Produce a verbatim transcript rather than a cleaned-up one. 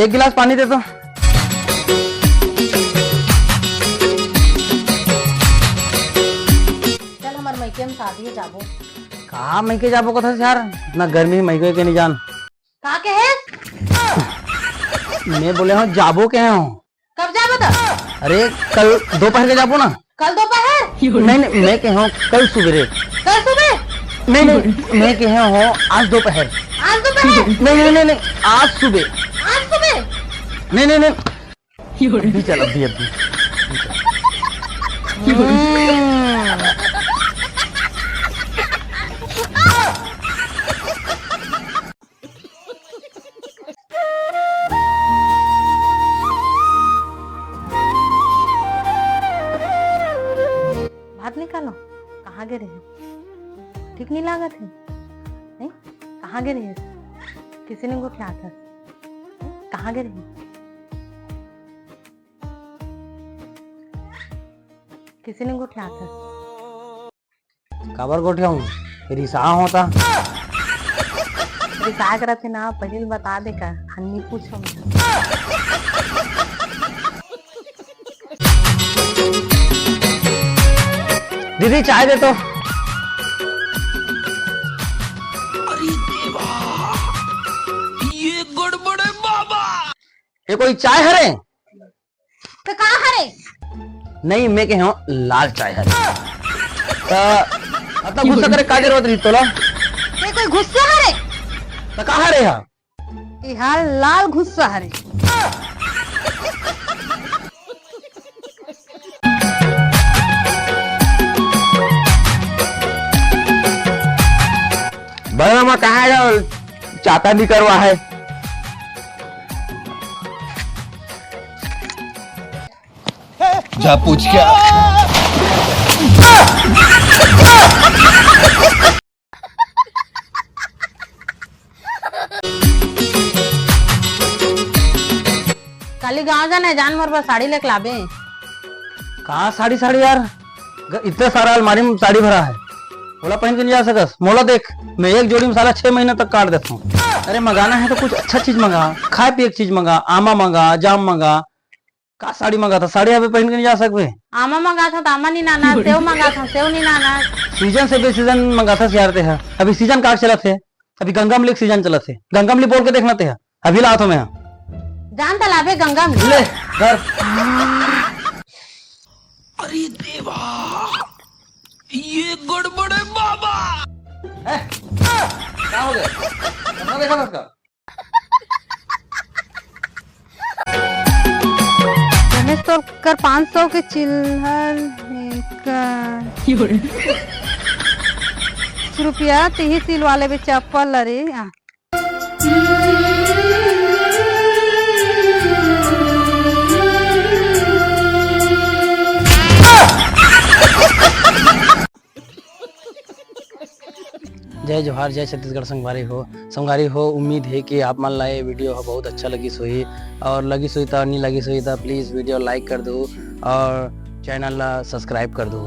एक गिलास पानी दे तो। चल, हमर मइके में शादी हे, जाबो। कहाँ मइके जाबो कथस यार? इतना गर्मी हे, मइके के नहीं जान। का कहे? मैं बोले हूँ, जाबो कहे हूँ। कब जाबो त? अरे, कल दोपहर के जाबो ना। कल दोपहर? नहीं, नहीं, मैं कहे हूँ, कल सुबेरे। कल सुबह? नहीं, नहीं, मैं कहे हूँ, आज दोपहर। आज दोपहर? नहीं, नहीं, नहीं, नहीं, आज सुबह। आज सुबह? नहीं, नहीं, नहीं। अभी चल, अभी, अभी। भात निकालो, कहाँ गे रहे? ठीक नहीं लागत हे, नहीं? कहाँ गे रहे? किसी ने गोठियात हे? कहाँ गे रहे? किसी ने गोठियात हे? काबर गोठियाहूँ? रिसा होता। रिसा के रथे ना, पहले बता दे का, हन्नी पूछो। दीदी, चाय दे तो। अरे देवा, ये गड़बड़ है बाबा। ये कोई चाय हरे? तो का हरे? नहीं, मैं कहे हूँ लाल चाय हरे। तो अतना गुस्सा करे का जरूरत रही तोला? ये कोई गुस्सा हरे? तो का हरे हा? इहा लाल गुस्सा हरे। बड़ा मामा कहाँ है? चाता नहीं करवा है। जा पूछ क्या। काली गाँव जाना है, जान मोर बर साड़ी लेके लाबे। कहाँ साड़ी, साड़ी यार? ग-, इतना सारा अलमारी में साड़ी भरा है, मोला पहन के नहीं जा सकस। मोला देख, मैं एक जोड़ी में साला छह महीना तक काट देता हूँ। अरे मंगाना है तो कुछ अच्छा चीज मंगा, खाए पिए की चीज मंगा, आमा मंगा, जाम मंगा, का साड़ी मंगाथा? साड़ी अभी पहन के नहीं जा सकबे। आमा मंगाथा त आमा नहीं लाना, सेव मंगाथा, सेव नहीं लाना। सीजन से बेसीजन मंगाथा यार ते हा। अभी सीजन का चलत हे? अभी गंगामली के सीजन चलत हे। गंगामली बोल के देखना ते हा। अभी लात हो मैं। जान त लाबे गंगामली। ले, धर। अरे देवा, ये गड़बड़ है बाबा। ए, का हो गया? कहाँ देखा था उसका? गणेश, तोर कर पाँच सौ के चिल्लर हे का? रुपया तिही सिलवा लेबे चप्पल ला रे। आ। जय जोहार, जय छत्तीसगढ़ संगवारी हो। संगवारी हो, उम्मीद हे कि आप मन ला ये video ह बहुत अच्छा लगिस होही, और लगिस होही त, नहीं लगिस होही त, please video like कर दो और channel ला subscribe कर दो।